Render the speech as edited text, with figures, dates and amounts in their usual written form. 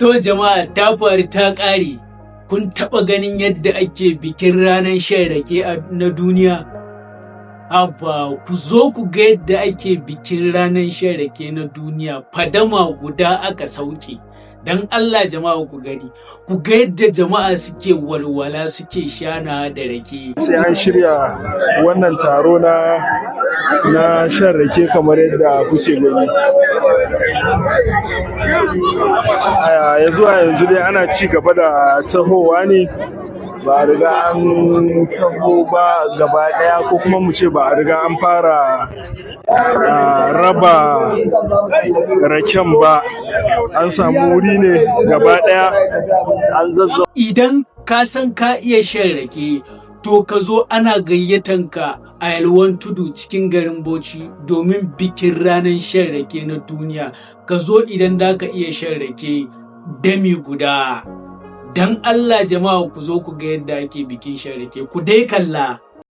To jama'a, ta faru ta ƙare. Kun taɓa ganin yadda ake bikin ranar shan rake na duniya? Haba, ku zo ku ga yadda ake bikin ranar shan rake na duniya, fadama guda aka sauke. Don Allah jama'a ku gani, ku ga yadda jama'a suke walwala, suke shana da rake. Sai an shirya wannan taro na shan rake kamar yadda kuke gani. Ya zuwa yanzu dai ana ci gaba da tahowa ne, ba a riga an taho ba gaba ɗaya, ko kuma mu ce ba a riga an fara raba raken ba. An samu wuri ne gaba ɗaya an zazza Idan ka san ka iya shan rake, to ka zo, ana gayyatan ka a Yalwan Tudu cikin garin Bauchi domin bikin ranar shan rake na duniya. Ka zo idan da ka iya shan rake dami guda. Don Allah jama'a ku zo ku ga yadda ake bikin shan rake, ku dai kalla.